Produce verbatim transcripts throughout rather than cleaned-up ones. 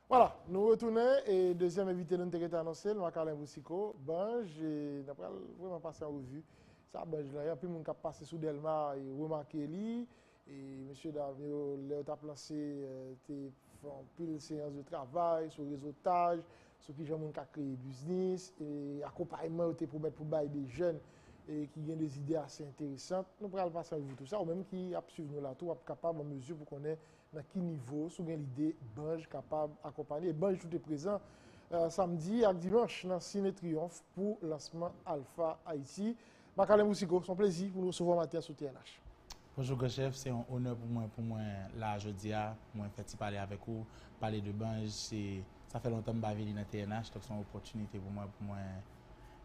Vwala, nou retounen e dezyèm envite nou, nou te rete anonse l, Macalin Boucicault, Banj, e n ap pral vrèman pase an revi sa Banj lan ye. Anpil moun k ap pase sou Dèlma e remake li. E mesye dam yo, lè yo t ap lanse, eh, te fè anpil seyans de travay sou rezotaj, sou kijan moun ka kreye biznis, e akonpayman yo te pwomèt pou bay de jèn e ki gen de zide ase enteresan. Nou pral pase an revi tou sa. Ou menm ki ap swiv nou la tou, w ap kapab an mezi pou konnen nan ki nivo, si w gen lide, Banj kapab akonpanye. E Banj tou te prezan, eh, samdi ak dimanch nan Ciné Triomphe pou lansman Alpha Haïti. Macalin Boucicault, se yon plezi pou nou resevwa w maten an sou T N H. Bonjou, Gran Chèf. Se yon onè pou mwen, pou mwen la jodi a, pou mwen fè ti pale avèk ou, pale de Banj. Se, sa fè lontan m pa vini nan T N H, donk se yon opòtinite pou mwen, pou mwen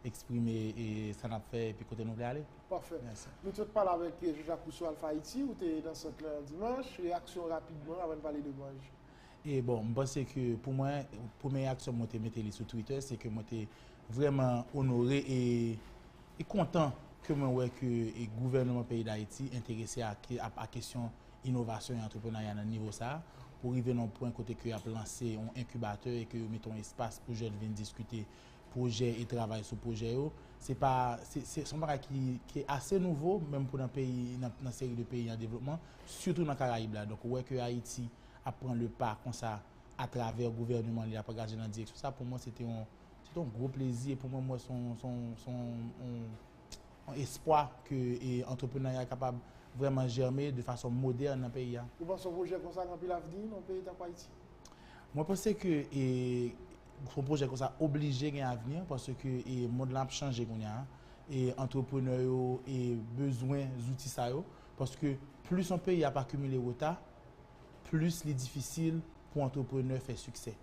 eksprime e sa n ap fè epi kote nou vle ale. Pafè. Mèsi. Nou te pale avèk, eh, Jean-Jacques Rousseau, Alpha Haïti, ou te nan sant lan dimanch. Reyaksyon rapidman avan n pale de Banj. E bon, m panse ke pou mwen, premye reyaksyon mwen te mete li sou Twitter, se ke mwen te vrèman onore e, e kontan ke mwen wè ke e gouvènman peyi Dayiti enterese a, ke- a, a kesyon inovasyon e antreprenarya nan nivo sa a, pou rive nan yon pwen kote ke y ap lanse yon enkibatè e ke yo mete yon espas pou jèn vin diskite pwojè e travay sou pwojè yo. Se pa, se, se, se yon bagay ki, ki ase nouvo, menm pou nan peyi, nan, nan seri de peyi an devlopman, sitou nan Karayib la. Donk, ou wè ke Ayiti ap pran le pa konsa atravè gouvènman li ap angaje nan direksyon sa, pou mwen, se te yon, se te yon gwo plezi. E pou mwen, mwen, se yon, se yon, se yon, yon, yon espwa ke e, antreprenarya kapab vrèman jèmen de fason modèn nan peyi a. Ou panse yon pwojè konsa gen anpil avni nan yon peyi tankou Ayiti? Mwen panse ke e, yon pwojè konsa oblije gen avni, paske e, mond lan ap chanje kounye a. E antreprenè yo e, bezwen zouti sa yo, paske plis yon peyi ap akimile reta, plis li difisil pou antreprenè fè siksè.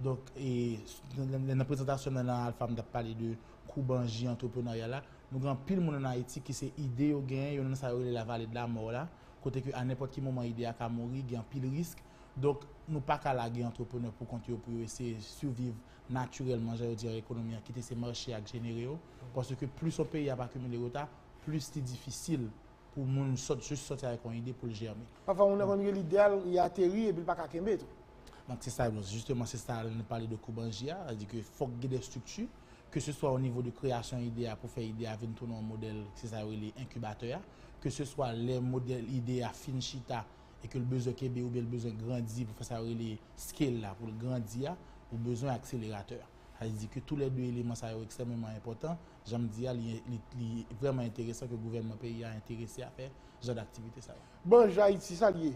Donk, e, nan, nan, nan prezantasyon mwen nan Alpha, m t ap pale de kou Banji antreprenarya la. Nou gen anpil moun ann Ayiti ki se ide yo genyen, yo nan sa yo rele la vallée de la mort la, kote ke a nenpòt ki moman ide a ka mouri, gen anpil risk. Donk, nou pa ka lage antreprenè pou kont yo pou yo eseye siviv natirèlman, jan yo di an ekonomi an, kite se mache a k jenere yo. Paske plis yon peyi ap akimile reta, plis li difisil pou moun sòt, jis sòti avèk yon ide pou l jèmen. Pafwa, moun nan konn gen lide a, li ateri epi l pa ka kenbe tou. Donk, se sa, jisteman, se sa, lè nou pale de kou Banji a, sa di ke fòk gen de estrikti, ke se swa o nivo de kreyasyon ide a, pou fè ide a vin tounen yon modèl, se sa yo rele enkibatè a, ke se swa lè modèl ide a fin chita e ke l bezwen kenbe oubyen l bezwen grandi pou fè sa yo rele scale la, pou l grandi a, ou bezwen akseleratè a. Sa vle di ke toulède eleman sa yo ekstrèmeman enpòtan. Jan m di a, li, li, li vrèman enteresan ke gouvènman peyi a enterese a fè jan d aktivite sa yo. Banj Ayiti, sa l ye?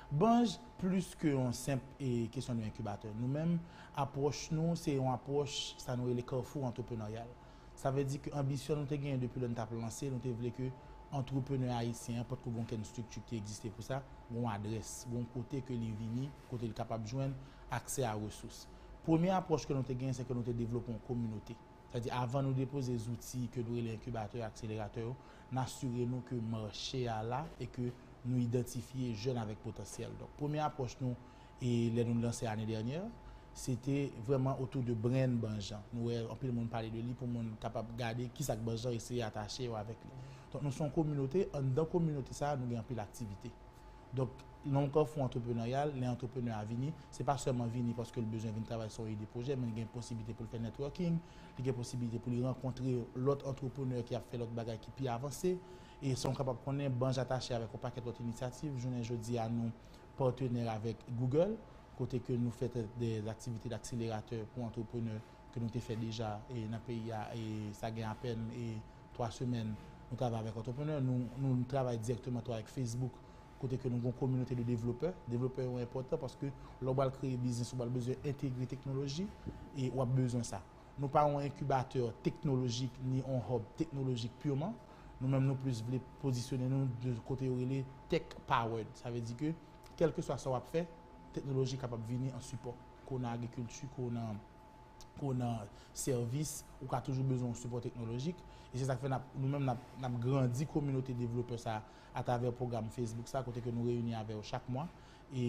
Banj, plis ke yon senp e kesyon de enkibatè. Nou menm, apwòch nou, se yon apwòch, sa nou rele kafou antreprenaryal. Sa vle di ke anbisyon nou te genyen depi lè n t ap lanse, nou te vle ke antreprenè ayisyen an, potko gen okenn estrikti ki te egziste pou sa, gen yon adrès, gen yon kote ke li vini, kote li kapab jwenn aksè a resous. Premye apwòch ke nou te genyen, se ke nou te devlope yon kominote. Sa vle di, avan nou depoze zouti ke nou rele enkibatè, akseleratè yo, n asire nou ke mache a la e ke nou idantifye jèn avèk potansyèl. Donk, premye apwòch nou, e lè nou lanse ane dènyè, se te vrèman otou de brand Banjan. Nou wè anpil moun pale de li pou moun kapab gade kisa k Banjan, eseye atache yo avèk li. Donk, nou se yon kominote, anndan kominote sa a, nou gen anpil aktivite. Donk, nan yon kafou antreprenaryal, lè antreprenè a vini, se pa sèlman vini paske l bezwen vin travay sou yon ide pwojè, men li gen posiblite pou l fè networking, li gen posiblite pou li rankontre lòt antreprenè ki ap fè lòt bagay ki pi avanse. E san w kapab konnen, Banj atache avèk yon pakèt lòt inisyativ. Jounen jodi a, nou patenè avèk Google, kote ke nou fè de aktivite d akseleratè pou antreprenè ke nou te fè deja e nan peyi a, e sa gen apèn e twa semèn nou travay avèk antreprenè. Nou, nou travay dirèkteman tou avèk Facebook, kote ke nou gen yon kominote de devlopè. Devlopè yo enpòtan paske lè w pral kreye biznis, ou pral bezwen entegre teknoloji e w ap bezwen sa. Nou pa yon enkibatè teknolojik ni yon hub teknolojik piman. Nou menm, nou plis vle pozisyone nou de kote yo rele tech powered. Sa vle di ke, kèlkeswa sa w ap fè, teknoloji kapab vini an sipò. Ke w nan agrikilti, ke w nan, ke w nan sèvis, ou ka toujou bezwen yon sipò teknolojik. E se sa k fè n ap, nou menm, n ap, n ap grandi kominote devlopè sa a atravè pwogram Facebook sa, kote ke nou reyini avè yo chak mwa e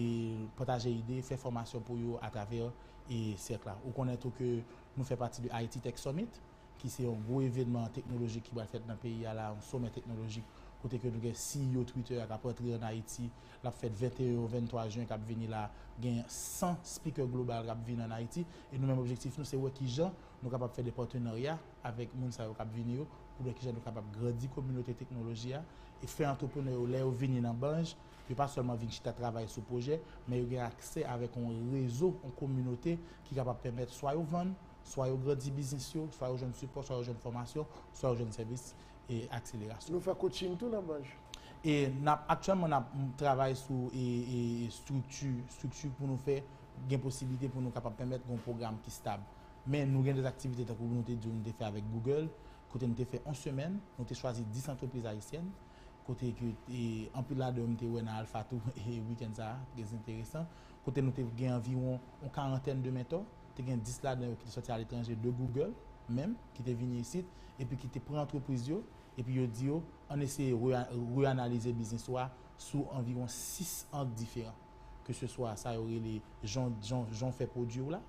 pataje ide, fè fòmasyon pou yo atravè e sèk la. Ou konnen tou ke nou fè pati de Haiti Tech Summit, ki se yon gwo evènman teknolojik ki pral fèt nan peyi a la, yon somè teknolojik kote ke nou gen C E O Twitter a k ap rantre ann Ayiti, l ap fèt venteyen, venntwa jen k ap vini la, gen san speaker global k ap vin ann Ayiti, e nou menm objektif nou se wè kijan nou kapab fè de patenarya avèk moun sa yo k ap vini yo, pou wè kijan nou kapab grandi kominote teknoloji a, e fè antreprenè yo, lè yo vini nan Banj, yo pa sèlman vin chita travay sou pwojè, men yo gen aksè avèk yon rezo, yon kominote ki kapab pèmèt swa yo vann, swa yo grandi biznis yo, swa yo jwenn sipò, swa yo jwenn fòmasyon, swa yo jwenn sèvis e akselerasyon. Nou fè coaching tou nan Banj. E n ap, aktyèlman, n ap travay sou e, e, estrikti, estrikti pou nou fè, gen posiblite pou nou kapab pèmèt gen yon pwogram ki stab. Men nou gen de aktivite tankou nou te di w, nou te fè avèk Google, kote nou te fè yon semèn, nou te chwazi dis antrepriz ayisyèn, kote ke e, anpil ladan yo m te wè nan Alpha tou e, wikenn sa a, trè enteresan, kote nou te gen anviwon yon karantèn de mentò, te gen dis ladan yo ki te sòti aletranje de Google menm, ki te vini isit, epi ki te pran antrepriz yo, epi yo di yo, ann eseye re-, reanalize biznis ou a sou anviwon sis ang diferan. Ke se swa sa yo rele jan, jan, jan w fè pwodui w la,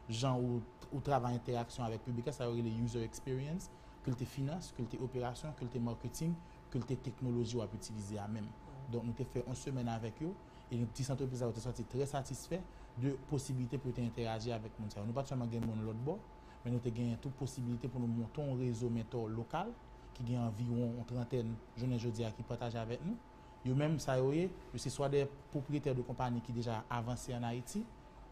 jan ou, ou travay entèraksyon avèk piblik la, sa yo rele user experience, ke l te finans, ke l te operasyon, ke l te marketing, ke l te teknoloji w ap itilize a menm. Donk, nou te fè yon semèn avèk yo, e nou, dis antrepriz sa yo te sòti trè satisfè de posiblite pou yo te entèyaji avèk moun sa yo. Nou pa t sèlman gen moun lòt bò, men nou te genyen tou posiblite pou nou monte yon rezo mentò lokal ki gen anviwon yon trantèn jounen jodi a ki pataje avèk nou. Yo menm, sa yo ye, yo se swa de pwopriyetè de konpayi ki deja avanse ann Ayiti,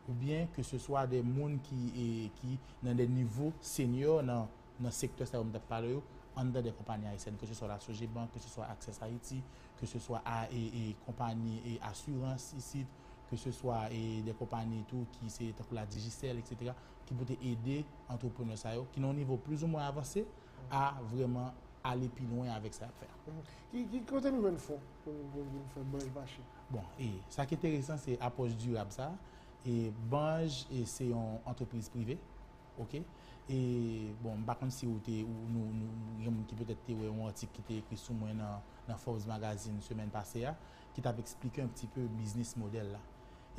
oubyen ke se swa de moun ki, e, ki nan de nivo senyò nan, nan sektè sa yo m t ap pale yo, anndan de konpayi ayisyèn, ke se swa la Sogebank, ke se swa Access Haiti, ke se swa a, e, e, konpayi, e, asirans isit, ke se swa, e, de konpayi tou ki se tankou la Digicel, etsetera, ki pou te ede antreprenè sa yo, ki nan yon nivo plizoumwen avanse, a vrèman ale pi lwen avèk sa y ap fè a. Mhm. Ki, ki kote nou jwenn fon pou nou, pou nou, pou nou fè Banj mache? Bon, e sa ki enteresan, se apwòch dirab sa. E Banj, e se yon antrepriz prive, oke? E, bon, m pa konn si ou te, ou, nou, nou, nou gen moun ki petèt te wè yon atik ki te ekri sou mwen nan, nan Forbes Magazine semèn pase a, ki t ap eksplike un petit peu biznis modèl la.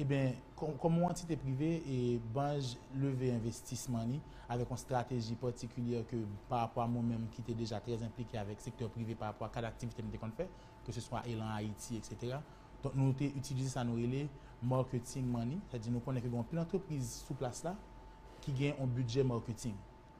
Eben, kòm, kòm yon antite prive, e Banj leve envestisman li avèk yon estrateji patikilyè ke pa rapò a mwen menm ki te deja trè enplike avèk sektè prive pa rapò a kad aktivite m te konn fè, ke se swa Elan Ayiti, etsetera. Donk, nou te itilize sa nou rele marketing money, sètadi nou konnen ke gen anpil antrepriz sou plas la ki gen yon bidjè marketing,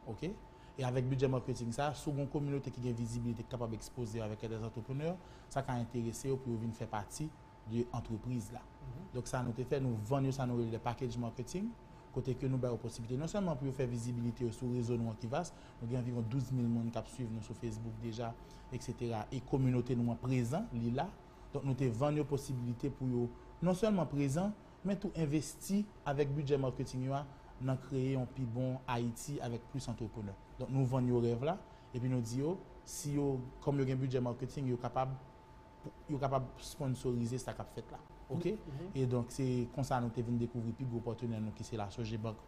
oke? E avèk bidjè marketing sa, si w gen yon kominote ki gen vizibilite, ki kapab ekspoze yo avèk de antreprenè, sa ka enterese yo pou yo vin fè pati de antrepriz la. Mhm. Donk, sa nou te fè, nou vann yo sa nou rele de package marketing, kote ke nou ba yo posiblite non sèlman pou yo fè vizibilite yo sou rezo nou an ki vas, nou gen anviwon douz mil moun k ap swiv nou sou Facebook deja, etsetera. E kominote nou an prezan, li la. Donk, nou te vann yo posiblite pou yo non sèlman prezan, men tou envesti avèk bidjè marketing yo a nan kreye yon pi bon Ayiti avèk plis antreprenè. Donk, nou vann yo rèv la, epi nou di yo, si yo, kòm yo gen bidjè marketing, yo kapab, yo kapab sponsorize sa k ap fèt la. Oke? Mhm. E donk, se konsa nou te vin dekouvri pi gwo patnè nou ki se la Sogebank,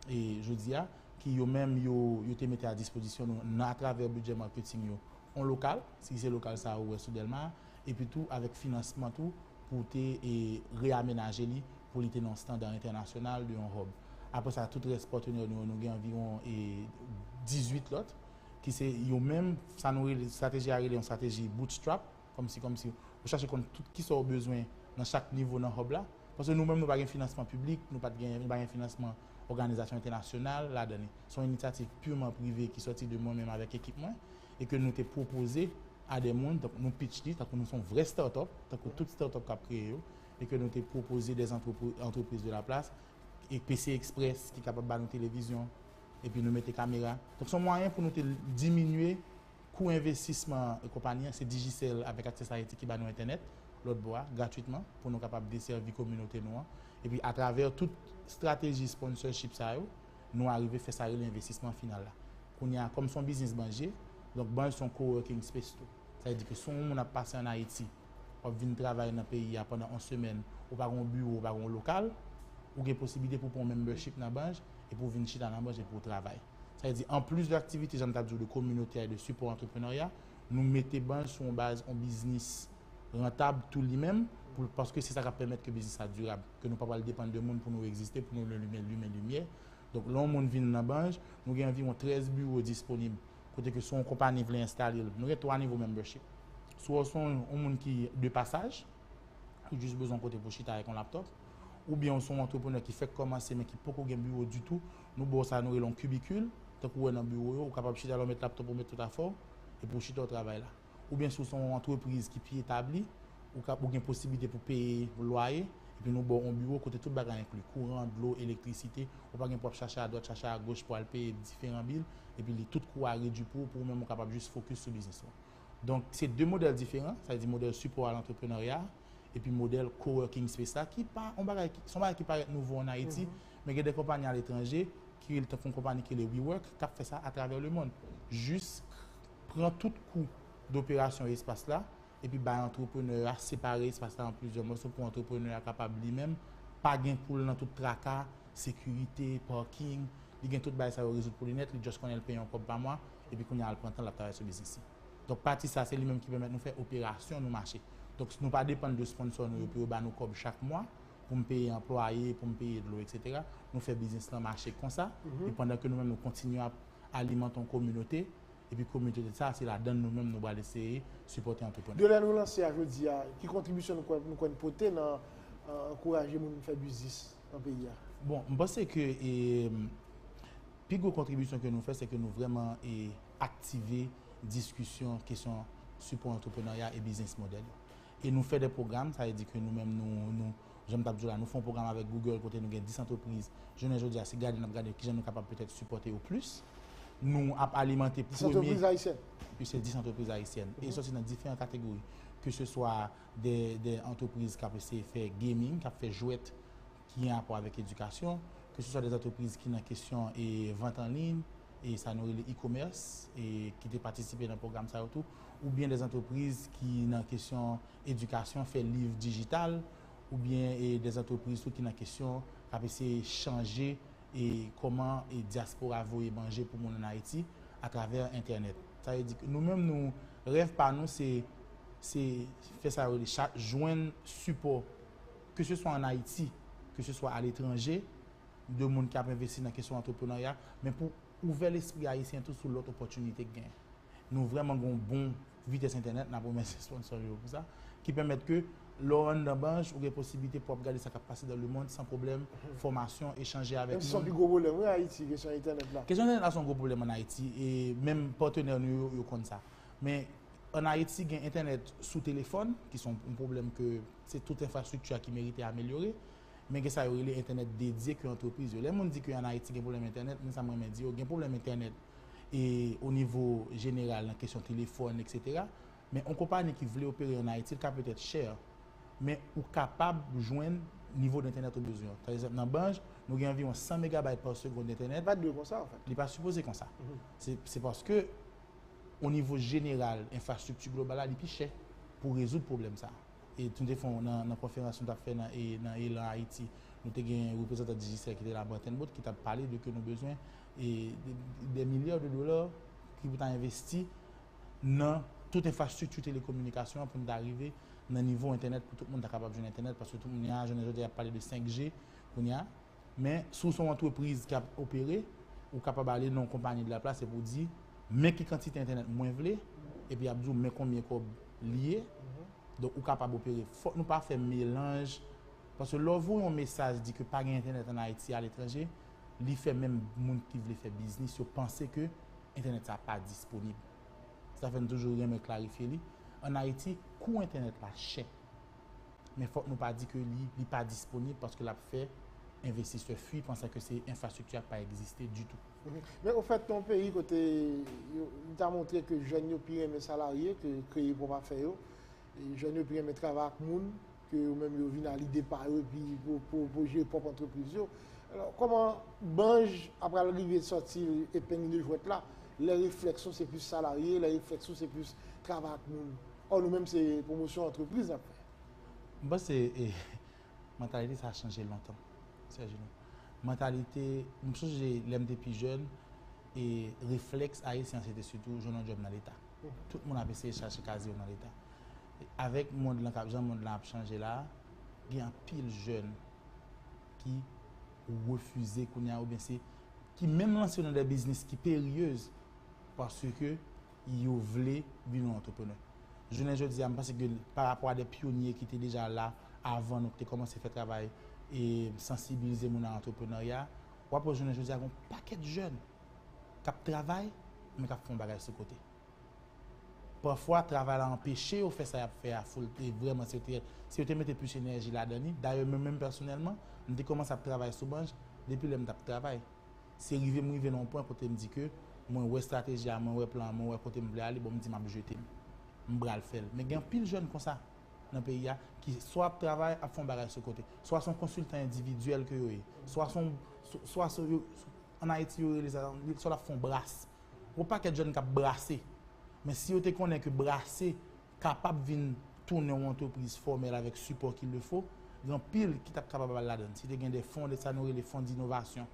e jodi a, ki yo menm, yo, yo te mete a dispozisyon nou, nan, atravè bidjè marketing yo, yon lokal, si se lokal sa ou wè sou Dèlma, epi tou avèk finansman tou, pou te, e, reamenaje li, pou li te nan yon estanda entènasyonal de yon hub. Apre sa, tout rès patnè nou yo, nou gen anviwon, e, dizuit lòt, ki se yo menm, sa nou rele, estrateji a rele yon estrateji bootstrap, kòmsi, kòmsi, ou chache konn tout kisa w bezwen nan chak nivo nan hub la. Paske nou menm, nou pa gen finansman piblik, nou pa t gen, nou pa gen finansman òganizasyon entènasyonal ladan li. Se yon inisyativ piman prive ki sòti de mwen menm avèk ekip mwen, e ke nou te pwopoze a de moun, donk nou pitch li, tankou nou se yon vrè startup, tankou tout startup k ap kreye yo, e ke nou te pwopoze de antrepri-, antrepriz de la plas, e P C Express ki kapab ba nou televizyon, epi nou mete kamera. Donk, se yon mwayen pou nou te diminye kou envestisman konpayi an, se Digicel avèk Access Haiti ki ba nou entènèt, lòt bò a, gratwitman, pou nou kapab desèvi kominote nou an. Epi, atravè tout estrateji sponsorship sa yo, nou arive fè sa rele envestisman final la. Kounye a, kòm se yon biznis Banj ye, donk Banj se yon coworking space tou. Sa vle di ke si yon moun ap pase ann Ayiti, w ap vin travay nan peyi a pandan yon semèn, ou pa gen yon biwo, ou pa gen yon lokal, ou gen posiblite pou w pran yon membership nan Banj, epi w vin chita nan Banj epi w travay. Sa vle di, anplis de aktivite, jan m t ap di w, de kominotè e de sipò antreprenarya, nou mete Banj sou yon baz, yon biznis rantab tou li menm, pou, paske se sa k ap pèmèt ke biznis sa dirab, ke nou pa pral depann de moun pou nou egziste, pou nou limen, limen limyè. Donk, lè yon moun vin nan Banj, nou gen anviwon trèz biwo disponib, kote ke si yon konpayi vle enstale l, nou gen twa nivo membership. Swa w se yon, yon moun ki de pasaj, ou jis bezwen yon kote pou chita avèk yon laptòp, oubyen w se yon antreprenè ki fèk kòmanse men ki poko gen biwo ditou, nou ba w sa nou rele yon kibikil, tankou w wè nan biwo yo, ou kapab chita la, w met laptòp ou, met tout afè w, epi w chita w travay la. Oubyen si w se yon antrepriz ki pi etabli, ou ka, ou gen posiblite pou peye lwaye, epi nou ba w yon biwo kote tout bagay enkli, kouran, dlo, elektrisite, ou pa gen pou ap chache adwat, chache agoch pou al peye diferan bil, epi li tout kou a redui pou ou, pou ou menm ou kapab jis fokis sou biznis ou. Donk, se de modèl diferan, sa vle di modèl sipò a lantreprenarya, epi modèl coworking space la, ki pa yon bagay ki, se yon bagay ki parèt nouvo ann Ayiti, men gen de konpayi aletranje, ki rele tankou yon konpayi ki rele WeWork, k ap fè sa atravè lemonn. Jis pran tout kou doperasyon espas la, epi bay antreprenè a separe espas la an plizyè mòso pou antreprenè a kapab li menm pa gen pou l nan tout traka, sekirite, parking, li gen tout bagay sa yo rezoud pou li nèt, li just konnen l peye yon kòb pa mwa, epi kounye a l pran tan l ap travay sou biznis li. Donk pati sa se li menm ki pèmèt nou fè operasyon nou mache. Donk nou pa depann de sponsò nou yo pou yo ba nou kòb chak mwa, pou m peye anplwaye, pou m peye dlo, etsetera. Nou fè biznis lan mache konsa, e pandan ke nou menm nou kontinye ap alimante yon kominote, epi kominote sa, se ladann nou menm nou pral eseye sipòte antreprenè. De lè nou lanse a jodi a, ki kontribisyon nou kwè, nou kwè n pote nan, euh, ankouraje moun fè biznis nan peyi a? Bon, m panse ke, e, pi gwo kontribisyon ke nou fè, se ke nou vrèman, e, aktive diskisyon kesyon sipò antreprenarya e biznis modèl yo. E nou fè de pwogram, sa vle di ke nou menm nou, nou, jan m t ap di w la, nou fè yon pwogram avèk Google kote nou gen dis antrepriz. Jounen jodi a, se gade n ap gade kijan nou kapab petèt sipòte yo plis. Nou ap alimante premye. Dis antrepriz ayisyèn? Wi, se dis antrepriz ayisyèn. E sòti nan diferan kategori. Ke se swa de, de antrepriz k ap eseye fè gaming, k ap fè jwèt ki gen rapò avèk edikasyon, ke se swa de antrepriz ki nan kesyon e vant an liy, e sa nou rele e-commerce, e ki te patisipe nan pwogram sa yo tou, oubyen de antrepriz ki nan kesyon edikasyon, fè liv dijital, oubyen e de antrepriz tou ki nan kesyon k ap eseye chanje e kòman e dyaspora voye manje pou moun ann Ayiti atravè entènèt. Sa vle di ke nou menm nou, rèv pa nou se, se fè sa yo rele cha-, jwenn sipò, ke se swa ann Ayiti, ke se swa aletranje, de moun ki ap envesti nan kesyon antreprenarya, men pou ouvè lespri ayisyen tou sou lòt opòtinite k genyen. Nou vrèman gen yon bon vitès entènèt, n ap remèsye sponsò yo pou sa, ki pèmèt ke lè w anndan Banj, ou gen posiblite pou w ap gade sa k ap pase dans le monde san pwoblèm, fòmasyon, echanje avèk moun. Menm si se yon pi gwo pwoblèm, wi, Ayiti, kesyon entènèt la. Kesyon entènèt la se yon gwo pwoblèm ann Ayiti, e menm patnè nou yo, yo konn sa. Men ann Ayiti, gen entènèt sou telefòn, ki se yon, yon pwoblèm ke se tout enfrastrikti a ki merite amelyore, men gen sa yo rele entènèt dedye ke antrepriz yo. Lè moun di ke ann Ayiti gen pwoblèm entènèt, men sa m renmen di yo, gen pwoblèm entènèt e o nivo jeneral nan kesyon telefòn, etsetera. Men yon konpayi ki vle opere ann Ayiti, l ka petèt chè, men ou kapab jwenn nivo d entènèt ou bezwen an. Pa egzanp, nan Banj, nou gen anviwon san megabayt pa segonn d entènèt. Li pa dwe konsa, anfèt. Li pa sipoze konsa. Se, se paske, o nivo jeneral, enfrastrikti global la, li pi chè pou rezoud pwoblèm sa a. E nou te fè yon, nan, nan konferans nou t ap fè nan, e, nan Elan Ayiti, nou te gen reprezantan Digicel ki te la, Brenton Bolt, ki t ap pale de ke nou bezwen, e, de, de milya de dola ki pou ta envesti nan tout enfrastrikti telekominikasyon an pou n ta rive nan nivo entènèt pou tout moun ta kapab jwenn entènèt, paske tout moun, jounen jodi a, y ap pale de senk G kounye a. Men, si w se yon antrepriz k ap opere, ou kapab ale nan yon konpayi de la plas epi w di, men ki kantite entènèt mwen vle, epi y ap di w men konbyen kòb li ye. Donk, ou kapab opere. Fòk nou pa fè melanj, paske lè w voye yon mesaj di ke pa gen entènèt ann Ayiti aletranje, li fè menm moun ki vle fè biznis yo panse ke entènèt sa pa disponib. Sa fè n toujou renmen klarifye li. Ann Ayiti, kou entènèt la chè. Men fòk nou pa di ke li, li pa disponib paske l ap fè envestisè fui panse ke se enfrastrikti a k pa egziste ditou. Men ofèt, nan yon peyi kote yo, li ta montre ke jèn yo pi renmen salarye ke kreye pwòp afè yo, e jèn yo pi renmen travay ak moun ke yo menm yo vin a lide pa yo epi pou, pou, pou jere pwòp antrepriz yo. Alò, kòman Banj ap pral rive sòti epeng de jwèt la, lè reflèks ou se plis salarye, lè reflèks ou se plis travay ak moun? Ò, nou menm se pwomosyon antrepriz n ap fè. M panse, e, mantalite sa a chanje lontan, Sergino. Mantalite, m sonje lè m te pi jèn, e reflèks ayisyen an se te sitou jwenn yon djòb nan Leta. Tout moun ap eseye chache kazye yo nan Leta. E avèk mond lan k ap, jan mond lan ap chanje la a, gen anpil jèn ki refize kounye a, oubyen se, ki menm lanse yo nan de biznis ki peryez, paske yo vle vin yon antreprenè. Jounen jodi a, m panse ke pa rapò a de pyonye ki te deja la avan nou, ki te kòmanse fè travay e sansibilize moun a antreprenarya, w ap wè jounen jodi a gen yon pakèt jèn k ap travay, men k ap fè yon bagay sou kote. Pafwa, travay la anpeche yo fè sa y ap fè a full, e vrèman, si yo te, si yo te mete plis enèji ladan li. Dayè, mwen menm pèsonèlman, m te kòmanse ap travay sou Banj depi lè m t ap travay. Se rive m rive nan yon pwen kote m di ke mwen wè estrateji a, mwen wè plan an, mwen wè kote m vle ale, bon, m di m ap jete l. M pral fè l. Men gen anpil jèn konsa nan peyi a ki swa ap travay, ap fè yon bagay sou kote, swa se yon konsiltan endividyèl ke yo ye, swa se yon, swa se yo, an Ayiti yo rele sa, swa l ap fè yon bras. Yon pakèt jèn k ap brase. Men si yo te konnen ke brase kapab vin tounen yon antrepriz fòmèl avèk sipò qu'il le faut, gen anpil ki t ap kapab al ladan l. Si te gen de fon, de sa nou rele fon d'innovation,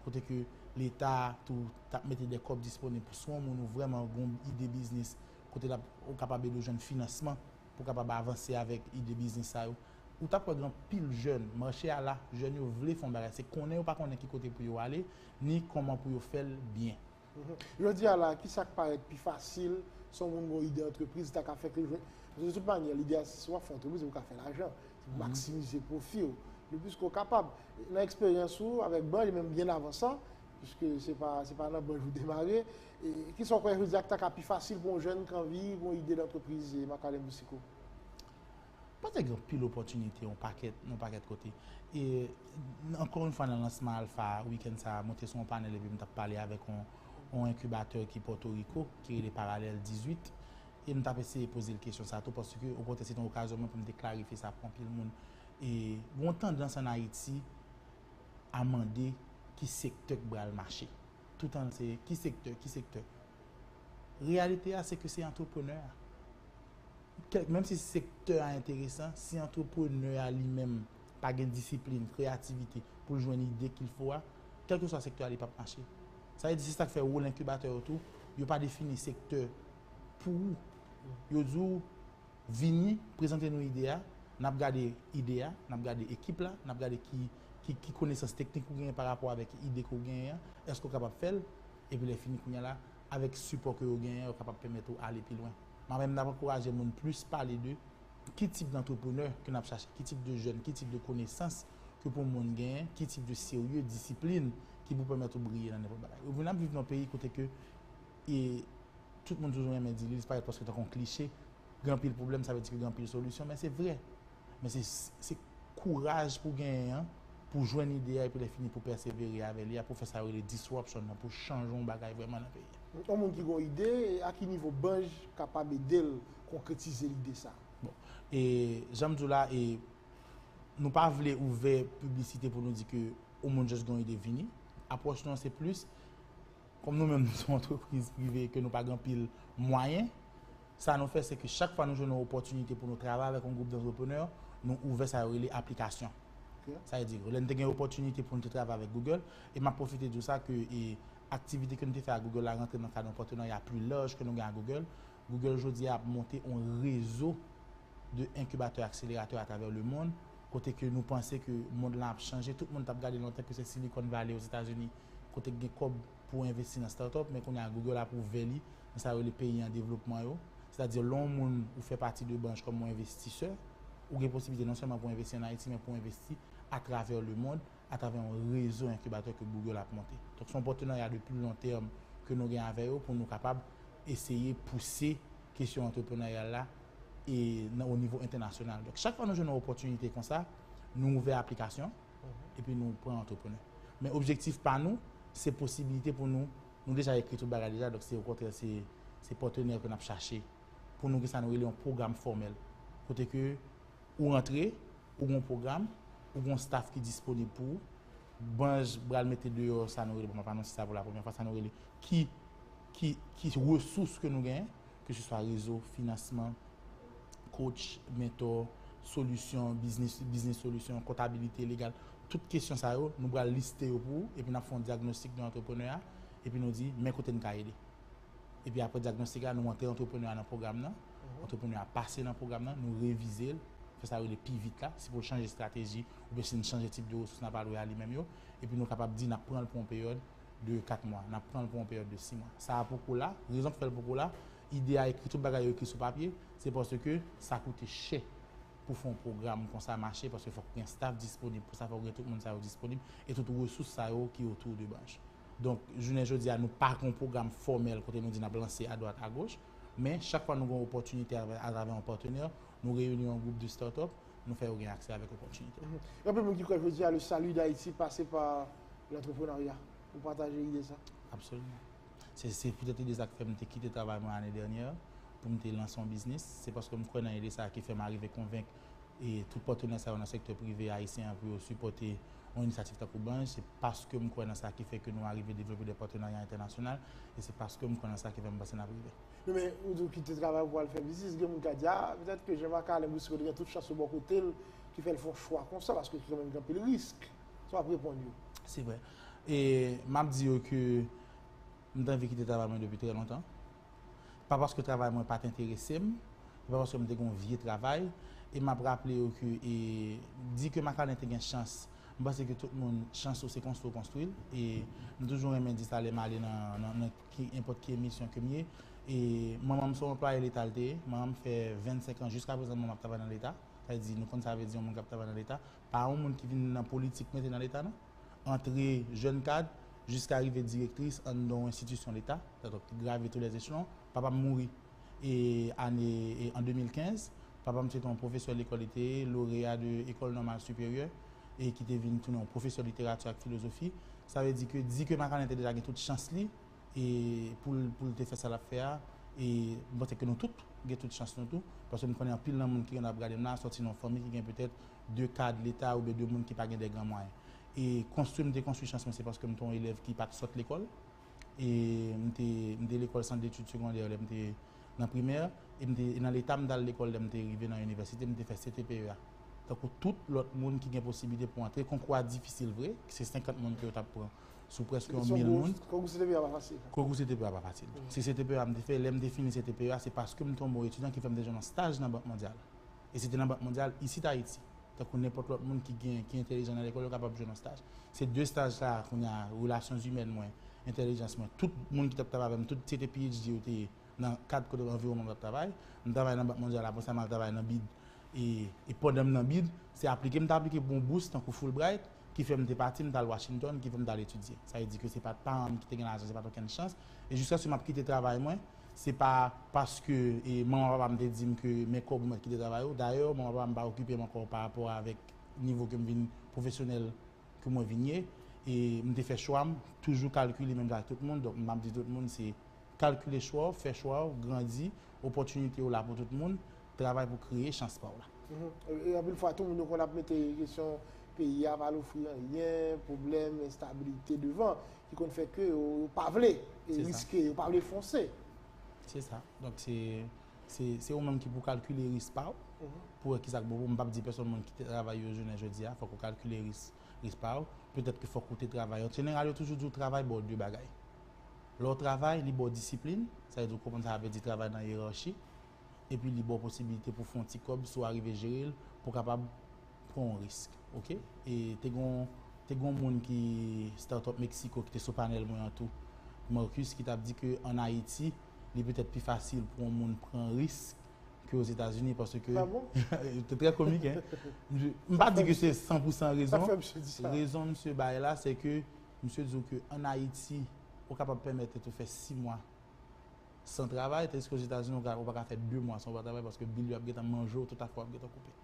kote ke Leta tou t ap mete de kòb disponib pou si yon moun ou vrèman gen yon ide biznis, kote l ap, ou kapab ede w jwenn finansman pou w kapab avanse avèk ide biznis sa yo. Ou t ap wè gen anpil jèn, mache a la, jèn yo vle fè yon bagay. Se konnen yo pa konnen ki kote pou yo ale, ni kòman pou yo fè l byen. Jodi a la, ki sa k parèt pi fasil, si yon moun gen yon ide antrepriz, ta ka fè ke l jwenn? Paske de tout manyè, lide a, se si w ap fè antrepriz, ou ka fè lajan, se pou maksimize pwofi w. Le plis ke w kapab. Nan eksperyans ou, avèk Banj, e menm byen avan sa, piske se pa, se pa nan Banj ou demare, e ki sa w kwè jodi a ki ta ka pi fasil pou yon jèn ki anvi gen yon ide dantrepriz, e, Macalin Boucicault? Panse gen anpil opòtinite yon pakèt, yon pakèt kote. E ankò yon fwa nan lansman Alpha wikenn sa a, monte sou yon panèl epi m t ap pale avèk yon, yon enkibatè ki Pòtoriko, ki rele Paralèl dizuit. E m t ap eseye poze l kesyon sa tou, paske okontrè se te yon okazyon mwen pou m te klarifye sa pou anpil moun. E gen yon tandans an Ayiti a mande ki sektè k pral mache. Toutan se ki sektè, ki sektè. Reyalite a se ke se antreprenè a. Kèl, menm si sektè a enteresan, si antreprenè a li menm pa gen disiplin, kreyativite pou l jwenn ide qu'il faut a, kèlkeswa sektè a li p ap mache. Sa vle di se sa k fè wòl enkibatè yo tou, yo pa defini sektè pou ou. Yo di w vini, prezante nou ide a, n ap gade ide a, n ap gade ekip la, n ap gade ki, ki, ki konesans teknik ou genyen pa rapò avèk ide ke w genyen an, èske w kapab fè l, epi lè fini kounye a la, avèk sipò ke yo genyen, yo kapab pèmèt ou ale pi lwen. Mwen menm, m ap ankouraje moun plis pale de ki tip dantreprenè ke n ap chache, ki tip de jèn, ki tip de konesans ke pou moun genyen, ki tip de serye, disiplin ki pou pèmèt ou briye nan nenpòt bagay. Ou vin ap viv nan yon peyi kote ke, e, tout moun toujou renmen di li, li parèt prèske tankou yon kliche, gen anpil pwoblèm, sa vle di ke gen anpil solisyon, men se vre. Men se, se kouraj pou genyen an, pou jwenn ide a, epi lè fini pou pèsevere avè li a, pou fè sa yo rele disruption nan, pou chanje yon bagay vrèman nan peyi a. Yon moun ki gen yon ide, a ki nivo Banj kapab ede l konkretize lide sa? Bon, e jan m di w la, e nou pa vle ouvè piblisite pou nou di ke yon moun just gen yon ide vini. Apwòch nou an se plis, kòm nou menm nou se yon antrepriz prive ke nou pa gen anpil mwayen, sa nou fè se ke chak fwa nou jwenn yon opòtinite pou nou travay avèk yon gwoup dantreprenè, nou ouvè sa yo rele aplikasyon. Sa vle di, lè n te gen opòtinite pou n te travay avèk Google, e m ap pwofite di w sa ke, e, aktivite ke n te fè ak Google la rantre nan kad yon patenarya pli laj ke nou gen ak Google. Google jodi a ap monte yon rezo de enkibatè, akseleratè atravè lemonn, kote ke nou panse ke mond lan ap chanje. Tout moun t ap gade lontan ke se Silicon Valley Ozetazini, kote k gen kòb pou envesti nan startup, men kounye a Google ap ouvè li nan sa yo rele peyi an devlopman yo. Sètadi, lè yon moun ou fè pati de Banj kòm yon envestisè, ou gen posiblite non sèlman pou envesti an Ayiti, men pou envesti atravè lemonn, atravè yon rezo enkibatè ke Google ap monte. Donk, se yon patenarya de pli lon tèm ke nou gen avè yo pou nou kapab eseye pouse kesyon antreprenaryal la e nan, o nivo entènasyonal. Donk, chak fwa nou jwenn yon opòtinite konsa, nou ouvè aplikasyon, epi nou pran antreprenè. Men objektif pa nou, se posiblite pou nou, nou deja ekri tout bagay deja, donk se okontrè, se, se patenè ke n ap chache pou nou gen sa nou rele yon pwogram fòmèl. Kote ke ou rantre, ou gen yon pwogram, ou gen yon staff ki disponib pou ou. Banj pral mete deyò sa nou rele, bon, m ap anonse sa pou la premyè fwa, sa nou rele ki, ki, ki resous ke nou genyen, ke se swa rezo, finansman, coach, mentor, solisyon, business, business solution, kontabilite, legal, tout kesyon sa yo, nou pral liste yo pou ou, epi n ap fè yon dyagnostik de antreprenè a, epi nou di, men kote n ka ede. Epi apre dyagnostik la, nou antre antreprenè a nan pwogram nan. Antreprenè a pase nan pwogram nan, nou revize l, fè sa yo rele pivit la, si pou l chanje estrateji, oubyen si n chanje tip de resous n ap alwe a li menm yo, epi nou kapab di n ap pran l pou yon peryòd de kat mwa, n ap pran l pou yon peryòd de sis mwa. Sa a poko la, rezon k fè l poko la, ide a ekri, tout bagay yo ekri sou papye, se paske sa koute chè pou fè yon pwogram konsa mache, paske fòk gen staff disponib pou sa, fòk gen tout moun sa yo disponib, e tout resous sa yo ki otou de Banj. Donk, jounen jodi a, nou pa gen yon pwogram fòmèl kote nou di n ap lanse adwat agoch, men chak fwa nou gen yon opòtinite avè- atravè yon patnè, nou reyini yon gwoup de start-up, nou fè yo gen aksè avèk opòtinite. Gen anpil moun ki kwè jodi a le salut d'Haïti pase pa l'entrepreneuriat. Ou pataje ide sa? Absoliman. Se se poutèt ide sa k fè m te kite travay mwen ane dènyè pou m te lanse yon biznis. Se paske m kwè nan ide sa ki fè m arive konvenk e tout patnè sa yo nan sektè prive ayisyen an pou yo sipòte yon inisyativ tankou Banj. Se paske m kwè nan sa ki fè ke nou arive devlope de patenarya entènasyonal e se paske m kwè nan sa ki fè m panse n ap rive. Non, men ou di w kite travay pou al fè biznis, gen moun ka di, ah, petèt ke Jean Marc Alain Boucicaut te gen tout chans sou bò kote l ki fè l fè yon chwa konsa, paske ki kanmenm gen anpil risk. Sa w ap reponn yo? Se vre. E m ap di yo ke m t anvi kite travay mwen depi trè lontan. Pa paske travay mwen pa t enterese m, se pa paske m te gen yon vye travay, e m ap raple yo ke e, di ke Marc Alain te gen chans, m panse ke tout moun, chans ou se konstwi w konstwi l, e m toujou renmen di sa lè m ale nan, nan, nan ki, nenpòt ki emisyon ke m ye, e manman m se yon anplwaye leta l te ye, manman m fè vennsenk an, jiska prezan manman m ap travay nan leta, sa vle di, nou konn sa vle di yon moun k ap travay nan leta, pa yon moun ki vin nan politik mete nan leta non. Antre jèn kad jiska rive direktris anndan yon enstitisyon leta, donk gravi tou lè echelon. Papa m mouri e ane e an de mil kenz. Papa m se te yon pwofesè lekòl li te ye, loreya de École Normale Supérieure, e ki te vin tounen yon pwofesè literati ak filozofi. Sa vle di ke di ke Marc Alain te deja gen tout chans li, e pou l pou l te fè sa l ap fè a, e m panse ke nou tout gen tout chans nou tou, paske m konnen anpil nan moun ki gen ap gade m la sòti nan yon fanmi ki gen petèt de kad leta oubyen de moun ki pa gen de gran mwayen. E konstwi m te konstwi chans mwen se paske m te yon elèv ki pa t sòt lekòl, e m te m te lekòl sant detid segondè lè m te nan primè, e m te e nan leta m t al lekòl lè m te rive nan inivèsite, m te fè C T P E A. Tankou tout lòt moun ki gen posiblite pou antre, konkou a difisil vre, se senkant moun ke yo t ap pran sou prèske yon mil moun. Konkou C T P E A pa fasil. Konkou C T P E A pa fasil. Se C T P E A m te fè, lè m te fini C T P E A, se paske m tonbe yon etidyan ki fè m te jwenn yon staj nan Bank Mondyal. E se te nan Bank Mondyal isit Ayiti. Tankou nenpòt lòt moun ki gen, ki entèlijan nan lekòl, yo kapab jwenn yon staj. Se de staj sa a, kounye a, relasyon imèn mwen, entèlijans mwen, tout moun ki t ap travay avè m, tout se te P H D yo te ye nan kad kote anviwònman m t ap travay. M travay nan Bank Mondyal, apre sa m al travay nan bid. E, e pandan m nan bid, se aplike m t aplike pou yon bous tankou Fulbright, ki fè m te pati, m t al Washington, ki fè m t al etidye. Sa vle di ke se pa t paran m ki te gen lajan, se pa t okenn chans. E jiskaske m ap kite travay mwen, se pa paske e, manman papa m te di m ke men kòb ou mèt kite travay ou. Dayè, manman papa m pa okipe m ankò pa rapò avèk nivo ke m vin pwofesyonèl ke mwen vin ye. E m te fè chwa m, toujou kalkile menm jan ak tout moun. Donk, m ap di tout moun, se kalkile chwa w, fè chwa w, grandi, opòtinite yo la pou tout moun, travay pou kreye chans pa w la. Mhm. E, e anpil fwa, tou moun yo konn ap mete kesyon peyi a pa ofri anyen, pwoblèm, enstabilite devan, ki konn fè ke yo, yo pa vle e riske, yo pa vle fonse. Se sa. Donk, se se se ou menm ki pou kalkile risk pa w, pou wè kisa k bon pou ou. M p ap di pèsonn moun kite travay yo jounen jodi a, fòk ou kalkile risk, risk pa w. Petèt ke fòk ou te travay. An jeneral, yo toujou di w travay ba w de bagay. Lè w travay, li ba w disiplin, sa vle di w konprann sa vle di travay nan yerachi, epi li ba w posiblite pou fè yon ti kòb, si w arive jere l, pou w kapab pran yon risk, oke? E te gon te gon moun ki start-up Mexico ki te sou panèl mwen an tou, Marcus, ki t ap di ke ann Ayiti, li petèt pi fasil pou yon moun pran risk ke Ozetazini, paske... Ah bon? Te trè komik, hein? M pa di ke se san pou san rezon. Rezon misye bay la, se ke misye di w ke ann Ayiti, ou kapab pèmèt tèt ou fè sis mwa san travay, tandiske Ozetazini, ou ka, ou pa ka fè de mwa san ou pa travay, paske bil yo ap gentan manje w, tout afè w ap gentan koupe.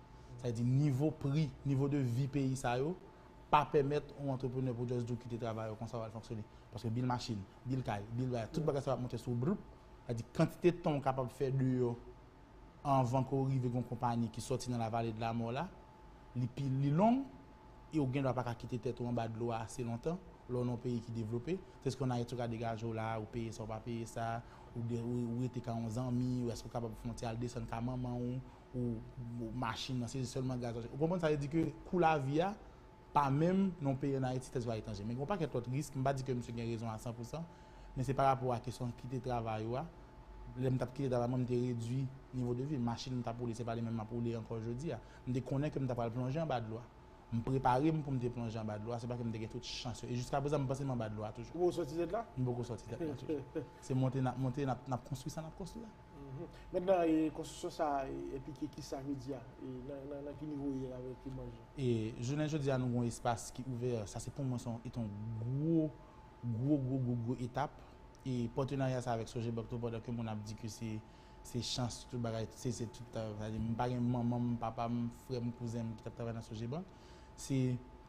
Sa vle di nivo pri, nivo de vi peyi sa yo pa pèmèt yon antreprenè pou just di w kite travay ou konsa w al fonksyone. Paske bil machin, bil kay, bil bagay, tout bagay sa yo ap monte sou w, bloup. Sa vle di kantite tan w kapab fè deyò anvan ke w rive gen yon konpayi ki sòti nan la vallée de la mort la, li pi, li long, e ou gen dwa pa ka kite tèt ou anba dlo a ase lontan, lè w nan yon peyi ki devlope. Tandiske ann Ayiti, ou ka degaje w la, ou peye sa, ou pa peye sa, ou, de, ou, ou rete ka yon zanmi, ou èske ou kapab fè yon ti al desann ka manman w, ou, ou machin nan, se sèlman gaz w achte. Ou konprann sa vle di ke kou lavi a pa menm nan yon peyi ann Ayiti, tandiske aletranje. Men gen yon pakèt lòt risk, m pa di ke misye gen rezon a san pou san, men se pa rapò a kesyon kite travay ou a. Lè m t ap kite travay mwen, m te redwi nivo de vi. Machin m t ap woule, se pa li menm m ap woule ankò jodi a. M te konnen ke m ta pral plonje anba dlo a. M prepare m pou m te plonje anba dlo a, se pa ke m te gen tout chans yo. E jiska prezan, m panse m anba dlo a toujou. Ou poko sòti tèt la? M poko sòti tèt la toujou. Se monte n ap monte, n ap, n ap konstwi sa n ap konstwi a. Mentnan, e, konstriksyon sa a, e, enplike ki sa, jodi a? E nan, nan, nan ki nivo w ye avèk Banj lan? E jounen jodi a, nou gen yon espas ki ouvè, sa se pou mwen, se yon, se yon gwo, gwo, gwo, gwo, gwo etap. E patenarya sa avèk Sogebank tou, pandan ke moun ap di ke se, se chans, tout bagay, se, se tout, sa vle di, m pa gen manman m, papa m, frè m, kouzen m ki t ap travay nan Sogebank. Se